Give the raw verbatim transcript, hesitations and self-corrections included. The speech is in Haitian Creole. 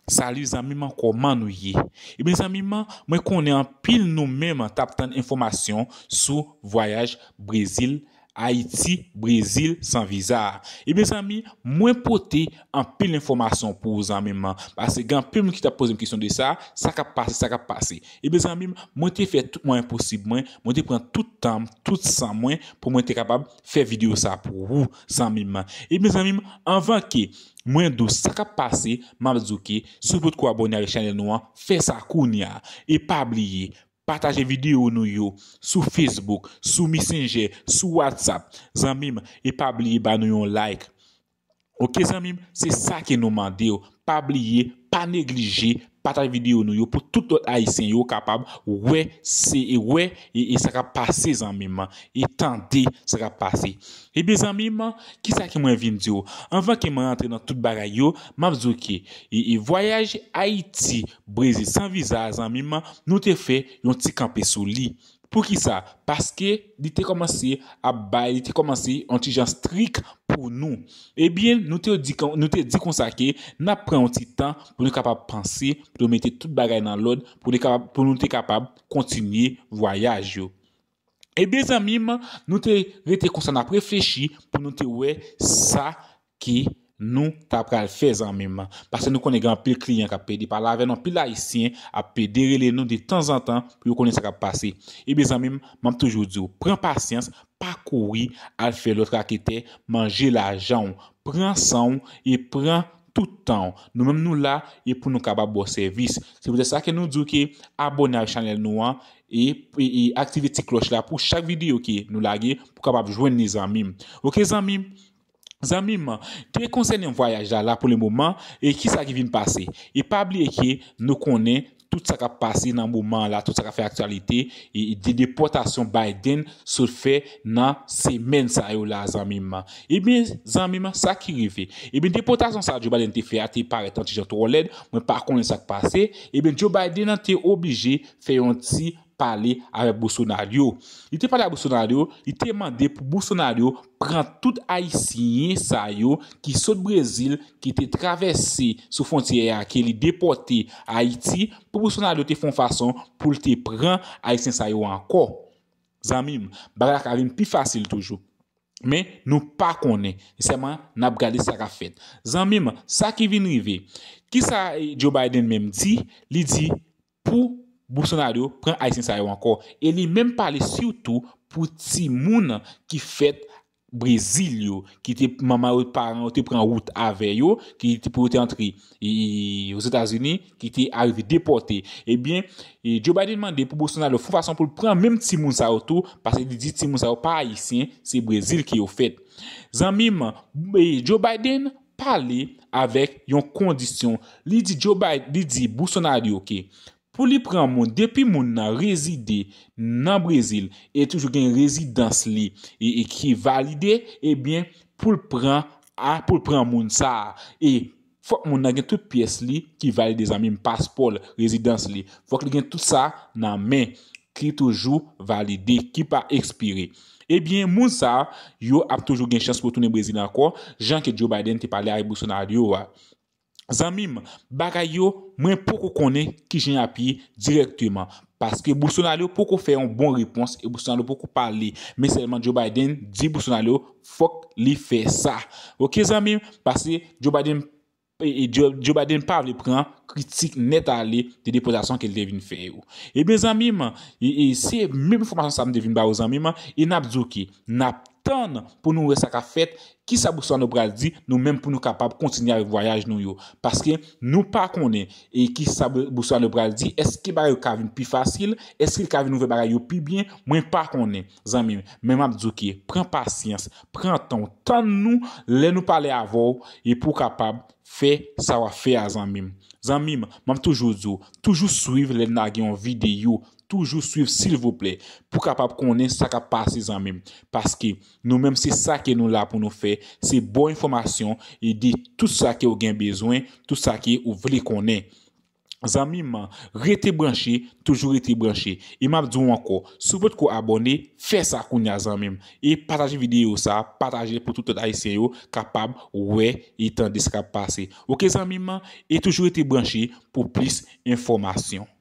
Salut zanmi m, kòman nou ye? Ebyen zanmi m, mwen konnen anpil nou menm t ap tann enfòmasyon sou vwayaj Brezil, Ayiti, Brezil san viza a. Ebyen zanmi, mwen pote anpil enfòmasyon pou ou zanmi m, paske gen anpil moun ki t ap poze m kesyon de sa, sa k ap pase, sa k ap pase. Ebyen zanmi m, mwen te fè tout mwayen posib mwen, mwen te pran tout tan m, tout san mwen pou mwen te kapab fè videyo sa pou ou zanmi m. Ebyen zanmi m, anvan ke mwen di w sa k ap pase, m ap di w ke si w potko abòne avèk chanèl nou an, fè sa kounye a. E pa bliye, pataje videyo nou yo sou Facebook, sou Messenger, sou WhatsApp. Zanmi m, e pa bliye ba nou yon like. Oke zanmi m, se sa ke nou mande w. Pa bliye, pa neglije, pataje videyo nou yo pou tout lòt Ayisyen yo kapab wè se e wè e, e sa k ap pase zanmi m, e tande sa k ap pase. Ebyen zanmi m, kisa ke mwen vin di w? Anvan ke mwen rantre nan tout bagay yo, m ap di w ke e, e vwayaj Ayiti, Brezil san viza a zanmi m, nou te fè yon ti kanpe sou li. Poukisa? Paske li te kòmanse ap bay, li te kòmanse yon ti jan strik pou nou. Ebyen, nou te di, kon- nou te di konsa ke n ap pran yon ti tan pou nou kapab panse, pou nou mete tout bagay nan lòd, pou nou kapab, pou nou te kapab kontinye vwayaj yo. Ebyen, zanmi m, nou te rete konsa, n ap reflechi pou nou te wè sa ke nou ta pral fè, zanmi m. Paske nou konnen gen anpil kliyan k ap pede pale avè nou, anpil Ayisyen ap pede rele nou de tanzantan pou yo konnen sa k ap pase. Ebyen, zanmi m, m ap toujou di w, pran pasyans, pa kouri al fè lòt raketè manje lajan w. Pran san w e pran tout tan w. Nou menm nou la e pou nou kapab ba w sèvis. Se poutèt sa ke nou di w ke abòne ak chanèl nou an e, e, e aktive ti klòch la pou chak videyo ke nou lage pou kapab jwenn li zanmi m. Oke zanmi m? Zanmi m, te konsènen vwayaj la la pou le moman, e kisa ki vin pase? E pa bliye ke nou konnen tout sa k ap pase nan moman an la, tout sa k ap fè aktyalite, e, e de depòtasyon Biden sot fè nan semèn sa yo la, zanmi m. Ebyen, zanmi m, sa ki rive? Ebyen, depòtasyon sa Joe Biden te fè a te parèt yon ti jan twò lèd, mwen pa konnen sa k pase. Ebyen, Joe Biden te oblije fè yon ti pale avèk Bolsonaro. Li te pale ak Bolsonaro, li te mande pou Bolsonaro pran tout Ayisyen sa yo ki sot Brezil, ki te travèse sou fwontyè a, ke li depòte Ayiti, pou Bolsonaro te fè yon fason pou l te pran Ayisyen sa yo ankò. Zanmi m, bagay la ka vin pi fasil toujou. Men nou pa konnen. Sèlman n ap gade sa k ap fèt. Zanmi m, sa ki vin rive. Kisa, eh, Joe Biden menm di? Li di pou Bolsonaro pran Ayisyen sa yo ankò. E li menm pale sitou pou timoun ki fèt Brezil yo, ki te manman yo, paran yo te pran wout avè yo, ki te pou yo te antre, e, Ozetazini, ki te arive depòte. Ebyen, e, Joe Biden mande pou Bolsonaro fè yon fason pou l pran menm timoun sa yo tou, paske li di timoun sa yo pa ayisyen, se Brezil ke yo fèt. Zanmi m, e, Joe Biden pale avèk yon kondisyon. Li di Joe Biden, li di Bolsonaro ke pou li pran moun, depi moun nan rezide nan Brezil e toujou gen rezidans li e, e ki valide, ebyen, pou l pran, a, pou l pran moun sa a. E fòk moun nan gen tout pyès li ki valide, zanmi m, paspò l, rezidans li. Fòk li gen tout sa nan men ki toujou valide, ki pa ekspire. Ebyen, moun sa a, yo ap toujou gen chans pou tounen Brezil ankò, jan ke Joe Biden te pale avèk Bolsonaro a. Zanmi m, bagay yo, mwen poko konnen kijan y ap ye dirèkteman. Paske Bolsonaro poko fè yon bon repons e Bolsonaro poko pale. Men sèlman Joe Biden di Bolsonaro fòk li fè sa. Oke, zanmi m, paske Joe Biden, e, e, Joe, Joe Biden pa vle pran kritik nèt ale de depòtasyon ke l te vin fè yo. Ebyen, zanmi m, e, e, se menm enfòmasyon sa m te vin ba ou, zanmi m, e n ap di w ke n ap tann pou nou wè sa k ap fèt, kisa Bolsonaro pral di, nou menm pou nou kapab kontinye avèk vwayaj nou yo. Paske nou pa konnen e kisa Bo- Bolsonaro pral di, èske bagay yo ka vin pi fasil, èske l ka vin ouvè bagay yo pi byen, mwen pa konnen, zanmi m. Men m ap di w ke pran pasyans, pran tan w, tann nou lè nou pale avè w e pou w kapab fè sa w ap fè a, zanmi m. Zanmi m, m ap toujou di w, toujou swiv lè n lage yon videyo, toujou swiv silvouplè, pou kapab konnen sa k ap pase, zanmi m. Paske nou menm se sa ke nou la pou nou fè, se ba w enfòmasyon e de tout sa ke w gen bezwen, tout sa ke ou vle konnen. Zanmi m, rete branche, toujou rete branche. E m ap di w ankò, si w potko abòne, fè sa kounye a zanmi m. E pataje videyo sa, pataje l pou tout lòt ayisyen yo kapab wè e tande sa k ap pase. Oke zanmi m, e toujou rete branche pou plis enfòmasyon.